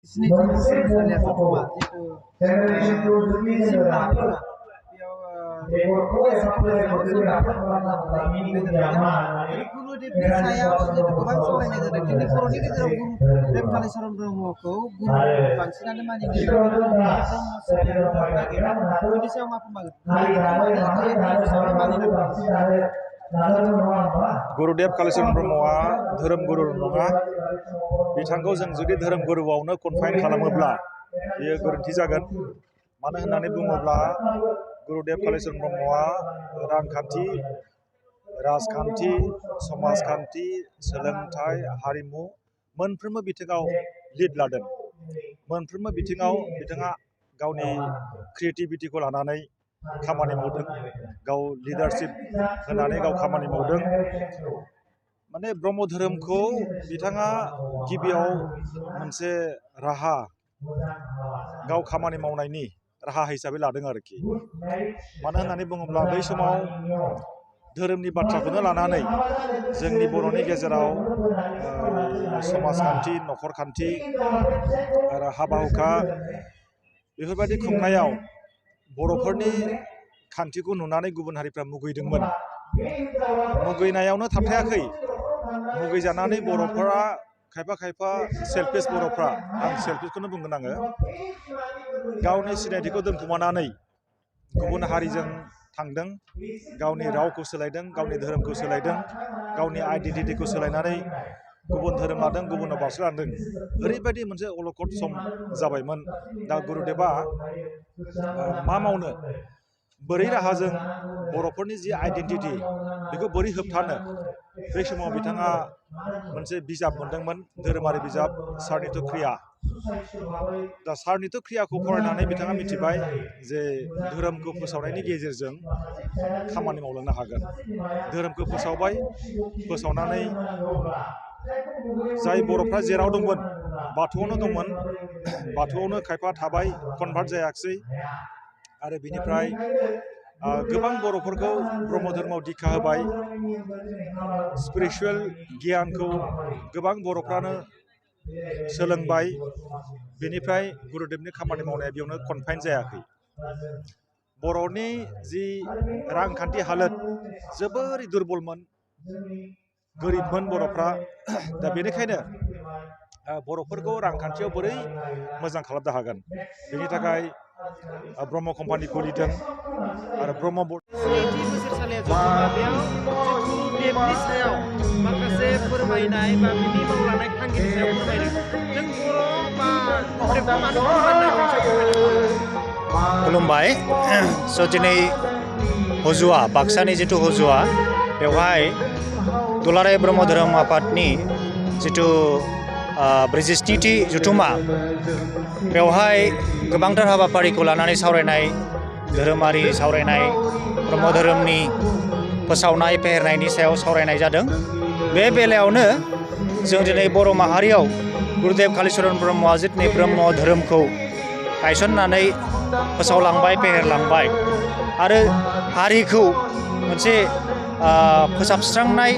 Sini di sini saya lihat semua itu simpang itu guru di saya goबां सावरायनाय जादों जोंनि बर'नि गेजेराव गुरुदेब कालिचरन ब्रह्मखौ गुरु बांसिनानो मानिनाय बिनि सायाव मा गुरुदेब कालिचरन ब्रह्मआ धोरोम गुरु नङा। बिथांखौ जों जुदि धोरोम गुरुआवनो कनफाइन खालामोब्ला बेयो गोरोन्थि जागोन। मानो होननानै बुङोब्ला गुरुदेब कालिचरन ब्रह्मआ रांखान्थि, राजखान्थि, समाजखान्थि, सोलोंथाइ, हारिमु मोनफ्रोमबो बिथिङाव लिड लादों। मोनफ्रोमबो बिथिङाव बिथाङा गावनि क्रिएटिभिटिखौ लानानै खामानि मावदों, गाव लिडारशिप होनानै गाव खामानि मावदों। माने ब्रह्म धोरोमखौ बिथाङा गिबियाव मोनसे राहा, गाव खामानि मावनायनि राहा हिसाबै लादों आरोखि। मानो होननानै बुङोब्ला बै समाव धोरोमनि बाथ्राखौनो लानानै जोंनि बर'नि गेजेराव समाजखान्थि, न'खरखान्थि आरो हाबा हुखा बेफोरबायदि खुंनायाव बर'फोरनि खान्थिखौ नुनानै गुबुन हारिफ्रा मुगैदोंमोन। मुगैनायावनो थाबथायाखै, मुगैजानानै बर'फोरा खायफा सेल्फिश बर'फ्रा, आं सेल्फिशखौनो बुंगोन आङो, गावनि सिनायथिखौ दोनखुमानानै गुबुन हारिजों थांदों, गावनि रावखौ सोलायदों, गावनि धोरोमखौ सोलायदों, गावनि आइडेन्टिटिखौ सोलायनानै गुबुन धोरोम लादों, गुबुनाव बारस्लायलांदों। ओरैबायदि मोनसे अलखद सम जाबायमोन। दा गुरुदेबआ मा मावनो, बोरै राहाजों बर'फोरनि जि आइडेन्टिटि बेखौ बोरै होबथानो, बे समाव बिथाङा मोनसे बिजाब मोनदोंमोन, धोरोमारि बिजाब सारनित' क्रिया। दा सारनित' क्रियाखौ फरायनानै बिथाङा मिथिबाय जे धोरोमखौ फोसावनायनि गेजेरजों खामानि मावलांनो हागोन। धोरोमखौ फोसावबाय, फोसावनानै जाय बर'फ्रा जेराव दंमोन, बाथौआवनो दंमोन, बाथौआवनो खायफा थाबाय, कनभार्ट जायाखिसै, आरो बिनिफ्राय गोबां बर'फोरखौ ब्रह्म धर्मआव दीक्षा होबाय। स्पिरिचुवेल गियानखौ गोबां बर'फ्रानो सोलोंबाय। बेनिफ्राय गुरुदेबनि खामानि मावनाया बेयावनो कनफाइन जायाखै। बर'नि जि रांखान्थि हालोद जोबोरै दुरबलमोन, गोरिबमोन बर'फ्रा। दा बेनिखायनो बर'फोरखौ रांखान्थियाव बोरै मोजां खालामनो हागोन, बेनि थाखाय ब्रह्म कम्पानि खुलिदों आरो ब्रह्म गुरुदेबनि सायाव माखासे फोरमायनाय बा बिनि मावलांनाय थांखिनि सायाव फोरमायदों। जों खुलुमबाय। स' दिनै हजुआ, बाक्सानि जिथु हजुआ, बेवहाय दुलाराय ब्रह्म धोरोम आफादनि जिथु 46थि जथुमा, बेवहाय गोबांथार हाबाफारिखौ लानानै सावरायनाय, धोरोमारि सावरायनाय, ब्रह्म धोरोमनि फोसावनाय फेहेरनायनि सायाव सावरायनाय जादों। बे बेलायावनो जों दिनै बर' माहारियाव गुरुदेब कालिचरन ब्रह्मआ जितु ब्रह्म धोरोमखौ गायसननानै फोसावलांबाय, फेहेरलांबाय आरो हारिखौ मोनसे फोसाबस्रांनाय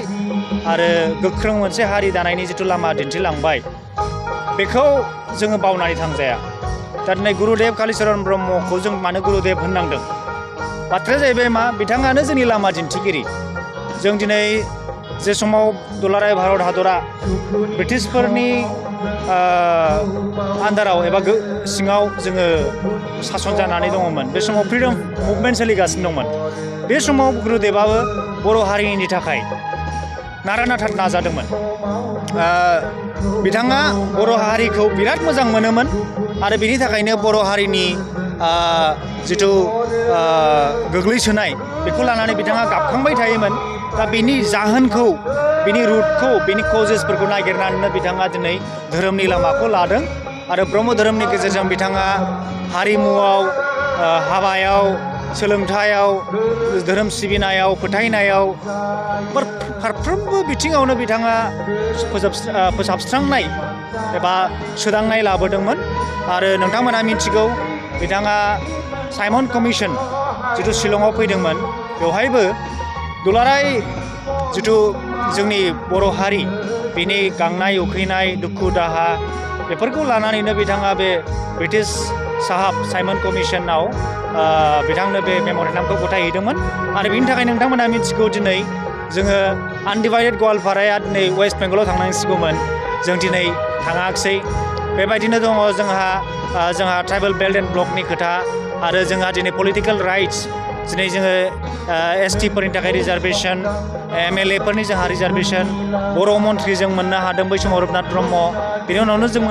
आरो गोख्रों मोनसे हारि दानायनि जिथु लामा दिन्थिलांबाय, बेखौ जोङो बावनानै थांजाया। दा दिनै गुरुदेब कालिचरन ब्रह्मखौ जों मानो गुरुदेब होननांदों? बाथ्राया जाहैबाय मा, बिथाङानो जोंनि लामा दिन्थिगिरि। जों दिनै जे समाव दुलाराय भारत हादरा ब्रिटिशफोरनि आन्दाराव एबा सिङाव जोङो सासन जानानै दङमोन, बे समाव फ्रिडम मुभमेन्ट सोलिगासिनो दंमोन। बे समाव गुरुदेबाबो बर' हारिनि थाखाय नारा नाथा नाजादोंमोन। बिथाङा बर' हारिखौ बिराद मोजां मोनोमोन आरो बेनि थाखायनो बर' हारिनि जिथु गोग्लैसोनाय, बेखौ लानानै बिथाङा गाबखांबाय थायोमोन। दा बेनि जाहोनखौ, बेनि रुटखौ, बेनि कजेसफोरखौ नागिरनानैनो बिथाङा दिनै धोरोमनि लामाखौ लादों आरो ब्रह्म धोरोमनि गेजेरजों बिथाङा हारिमुआव, हाबायाव, सोलोंथायाव, धोरोम सिबिनायाव, फोथायनायाव, फारफ्रोमबो बिथिङावनो बिथाङा फोसाबस्रांनाय एबा सोदांनाय लाबोदोंमोन। आरो नोंथांमोनहा मिथिगौ, बिथाङा साइमन कमिसन जिथु शिलंआव फैदोंमोन, बेवहायबो दुलाराय जिथु जोंनि बर' हारि, बिनि गांनाय उखैनाय, दुखु दाहा बेफोरखौ लानानैनो बिथाङा बे ब्रिटिश साहाब साइमन कमिसनाव बिथांनो बे मेम'रेन्डामखौ गथायहैदोंमोन आरो बिनि थाखाय नोंथांमोना मिथिगौ दिनै जोङो आनडिभाइडेड गवालपाराया दिनै वेस्ट बेंगलाव थांनांसिगौमोन जों दिनै थाङाखिसै बेबायदिनो दङ जोंहा ट्राइबेल बेल्ट एन्ड ब्लकनि खोथा आरो जोंहा दिनै पलिटिकेल राइट्स दिनै जोङो ST फोरनि थाखाय रिजार्भेसन MLA फोरनि जोंहा रिजार्भेसन बर' मन्थ्रि जों मोननो हादों बै समाव रुपनाथ ब्रह्म बेनि उनावनो जों